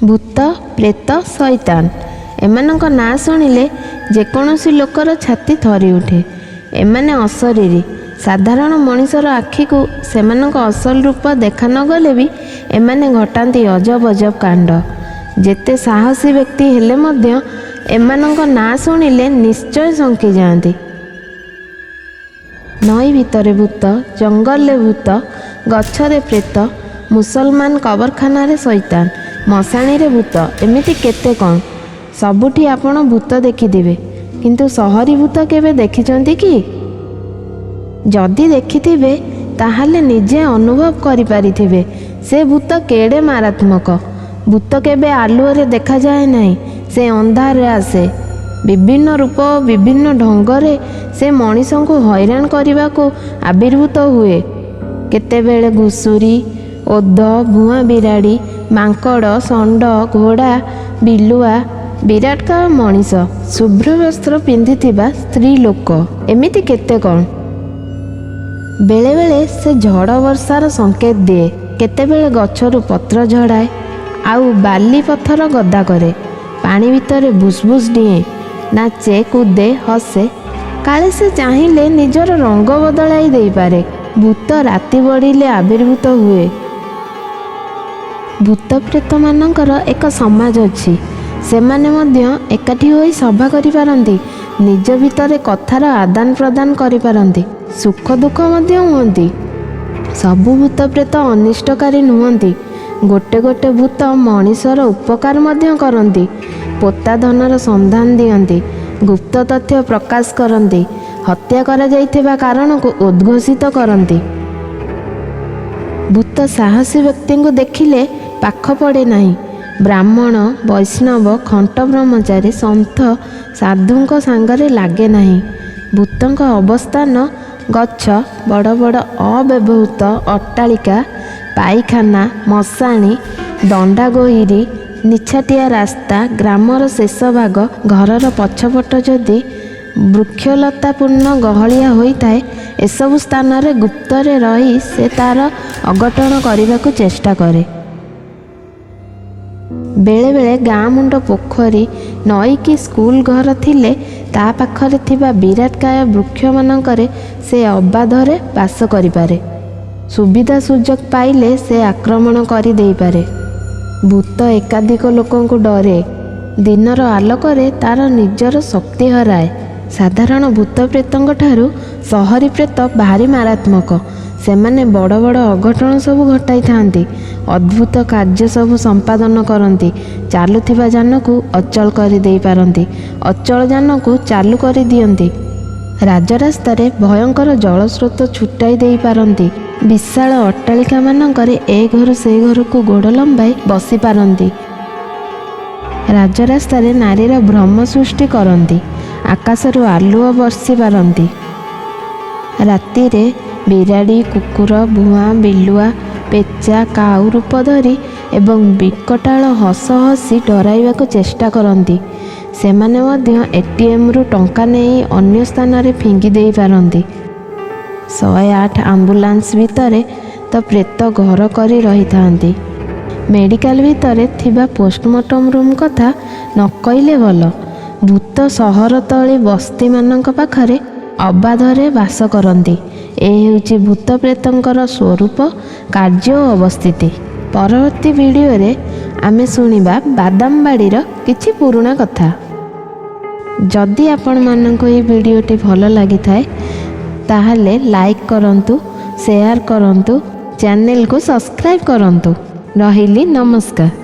ଭୂତ, ପ୍ରେତ, ସୈତାନ ଏମାନଙ୍କ ନାଁ ଶୁଣିଲେ ଯେକୌଣସି ଲୋକର ଛାତି ଥରି ଉଠେ। ଏମାନେ ଅଶରୀରୀ। ସାଧାରଣ ମଣିଷର ଆଖିକୁ ସେମାନଙ୍କ ଅସଲ ରୂପ ଦେଖା ନଗଲେ ବି ଏମାନେ ଘଟାନ୍ତି ଅଜବ ଅଜବ କାଣ୍ଡ। ଯେତେ ସାହସୀ ବ୍ୟକ୍ତି ହେଲେ ମଧ୍ୟ ଏମାନଙ୍କ ନାଁ ଶୁଣିଲେ ନିଶ୍ଚୟ ଶଙ୍କି ଯାଆନ୍ତି। ନଈ ଭିତରେ ଭୂତ, ଜଙ୍ଗଲରେ ଭୂତ, ଗଛରେ ପ୍ରେତ, ମୁସଲମାନ କବରଖାନାରେ ସୈତାନ, ମଶାଣିରେ ଭୂତ, ଏମିତି କେତେ କ'ଣ। ସବୁଠି ଆପଣ ଭୂତ ଦେଖିଥିବେ, କିନ୍ତୁ ସହରୀ ଭୂତ କେବେ ଦେଖିଛନ୍ତି କି? ଯଦି ଦେଖିଥିବେ, ତାହେଲେ ନିଜେ ଅନୁଭବ କରିପାରିଥିବେ ସେ ଭୂତ କେଡ଼େ ମାରାତ୍ମକ। ଭୂତ କେବେ ଆଲୁଅରେ ଦେଖାଯାଏ ନାହିଁ। ସେ ଅନ୍ଧାରରେ ଆସେ। ବିଭିନ୍ନ ରୂପ ଓ ବିଭିନ୍ନ ଢଙ୍ଗରେ ସେ ମଣିଷଙ୍କୁ ହଇରାଣ କରିବାକୁ ଆବିର୍ଭୂତ ହୁଏ। କେତେବେଳେ ଘୁଷୁରୀ, ଓଧ, ଭୁଆଁ ବିରାଡ଼ି, ମାଙ୍କଡ଼, ଷଣ୍ଢ, ଘୋଡ଼ା, ବିଲୁଆ, ବିରାଟକାୟ ମଣିଷ, ଶୁଭ୍ର ବସ୍ତ୍ର ପିନ୍ଧିଥିବା ସ୍ତ୍ରୀ ଲୋକ, ଏମିତି କେତେ କ'ଣ। ବେଳେବେଳେ ସେ ଝଡ଼ ବର୍ଷାର ସଂକେତ ଦିଏ। କେତେବେଳେ ଗଛରୁ ପତ୍ର ଝଡ଼ାଏ ଆଉ ବାଲି ପଥର ଗଦା କରେ। ପାଣି ଭିତରେ ଭୁସ୍ ଭୁସ୍ ଡିଏଁ, ନାଚେ, କୁଦେ, ହସେ। କାଳେ ସେ ଚାହିଁଲେ ନିଜର ରଙ୍ଗ ବଦଳାଇ ଦେଇପାରେ। ଭୂତ ରାତି ବଢ଼ିଲେ ଆବିର୍ଭୂତ ହୁଏ। ଭୂତ ପ୍ରେତମାନଙ୍କର ଏକ ସମାଜ ଅଛି। ସେମାନେ ମଧ୍ୟ ଏକାଠି ହୋଇ ସଭା କରିପାରନ୍ତି। ନିଜ ଭିତରେ କଥାର ଆଦାନ ପ୍ରଦାନ କରିପାରନ୍ତି। ସୁଖ ଦୁଃଖ ମଧ୍ୟ ହୁଅନ୍ତି। ସବୁ ଭୂତ ପ୍ରେତ ଅନିଷ୍ଟକାରୀ ନୁହନ୍ତି। ଗୋଟେ ଗୋଟେ ଭୂତ ମଣିଷର ଉପକାର ମଧ୍ୟ କରନ୍ତି। ପୋତା ଧନର ସନ୍ଧାନ ଦିଅନ୍ତି, ଗୁପ୍ତ ତଥ୍ୟ ପ୍ରକାଶ କରନ୍ତି, ହତ୍ୟା କରାଯାଇଥିବା କାରଣକୁ ଉଦ୍ଘୋଷିତ କରନ୍ତି। ଭୂତ ସାହସୀ ବ୍ୟକ୍ତିଙ୍କୁ ଦେଖିଲେ ପାଖ ପଡ଼େ ନାହିଁ। ବ୍ରାହ୍ମଣ, ବୈଷ୍ଣବ, ଖଣ୍ଟ ବ୍ରହ୍ମଚାରୀ, ସନ୍ଥ, ସାଧୁଙ୍କ ସାଙ୍ଗରେ ଲାଗେ ନାହିଁ। ଭୂତଙ୍କ ଅବସ୍ଥାନ ଗଛ, ବଡ଼ ବଡ଼ ଅବ୍ୟବହୃତ ଅଟ୍ଟାଳିକା, ପାଇଖାନା, ମଶାଣି, ଦଣ୍ଡାଗୋହିରି, ନିଛାଟିଆ ରାସ୍ତା, ଗ୍ରାମର ଶେଷ ଭାଗ, ଘରର ପଛପଟ ଯଦି ବୃକ୍ଷଲତାପୂର୍ଣ୍ଣ ଗହଳିଆ ହୋଇଥାଏ, ଏସବୁ ସ୍ଥାନରେ ଗୁପ୍ତରେ ରହି ସେ ତାର ଅଘଟଣ କରିବାକୁ ଚେଷ୍ଟା କରେ। ବେଳେବେଳେ ଗାଁ ମୁଣ୍ଡ ପୋଖରୀ, ନଈ କି ସ୍କୁଲ ଘର ଥିଲେ ତା ପାଖରେ ଥିବା ବିରାଟକାୟ ବୃକ୍ଷମାନଙ୍କରେ ସେ ଅବାଧରେ ବାସ କରିପାରେ। ସୁବିଧା ସୁଯୋଗ ପାଇଲେ ସେ ଆକ୍ରମଣ କରି ଦେଇପାରେ। ଭୂତ ଏକାଧିକ ଲୋକଙ୍କୁ ଡରେ। ଦିନର ଆଲୋକରେ ତାର ନିଜର ଶକ୍ତି ହରାଏ। ସାଧାରଣ ଭୂତ ପ୍ରେତଙ୍କ ଠାରୁ ସହରୀ ପ୍ରେତ ଭାରି ମାରାତ୍ମକ। ସେମାନେ ବଡ଼ ବଡ଼ ଅଘଟଣ ସବୁ ଘଟାଇଥାନ୍ତି। ଅଦ୍ଭୁତ କାର୍ଯ୍ୟ ସବୁ ସମ୍ପାଦନ କରନ୍ତି। ଚାଲୁଥିବା ଯାନକୁ ଅଚଳ କରିଦେଇପାରନ୍ତି। ଅଚଳ ଯାନକୁ ଚାଲୁ କରିଦିଅନ୍ତି। ରାଜରାସ୍ତାରେ ଭୟଙ୍କର ଜଳସ୍ରୋତ ଛୁଟାଇ ଦେଇପାରନ୍ତି। ବିଶାଳ ଅଟ୍ଟାଳିକାମାନଙ୍କରେ ଏ ଘରୁ ସେ ଘରକୁ ଗୋଡ଼ ଲମ୍ବାଇ ବସିପାରନ୍ତି। ରାଜରାସ୍ତାରେ ନାରୀର ଭ୍ରମ ସୃଷ୍ଟି କରନ୍ତି। ଆକାଶରୁ ଆଲୁଅ ବର୍ଷି ପାରନ୍ତି। ରାତିରେ ବିରାଡ଼ି, କୁକୁର, ଭୁଆଁ, ବିଲୁଆ, ପେଚା, କାଉ ରୂପ ଧରି ଏବଂ ବିକଟାଳ ହସ ହସି ଡରାଇବାକୁ ଚେଷ୍ଟା କରନ୍ତି। ସେମାନେ ମଧ୍ୟ ଏଟିଏମ୍ରୁ ଟଙ୍କା ନେଇ ଅନ୍ୟ ସ୍ଥାନରେ ଫିଙ୍ଗି ଦେଇପାରନ୍ତି। 108 ଆମ୍ବୁଲାନ୍ସ ଭିତରେ ତ ପ୍ରେତ ଘର କରି ରହିଥାନ୍ତି। ମେଡ଼ିକାଲ ଭିତରେ ଥିବା ପୋଷ୍ଟମର୍ଟମ ରୁମ୍ କଥା ନ କହିଲେ ଭଲ। ଭୂତ ସହରତଳି ବସ୍ତିମାନଙ୍କ ପାଖରେ ଅବାଧରେ ବାସ କରନ୍ତି। ଏ ହେଉଛି ଭୂତ ପ୍ରେତଙ୍କର ସ୍ୱରୂପ, କାର୍ଯ୍ୟ ଓ ଅବସ୍ଥିତି। ପରବର୍ତ୍ତୀ ଭିଡ଼ିଓରେ ଆମେ ଶୁଣିବା ବାଦାମବାଡ଼ିର କିଛି ପୁରୁଣା କଥା। ଯଦି ଆପଣମାନଙ୍କୁ ଏହି ଭିଡ଼ିଓଟି ଭଲ ଲାଗିଥାଏ, ତାହେଲେ ଲାଇକ୍ କରନ୍ତୁ, ସେୟାର କରନ୍ତୁ, ଚ୍ୟାନେଲକୁ ସବସ୍କ୍ରାଇବ୍ କରନ୍ତୁ। ରହିଲି, ନମସ୍କାର।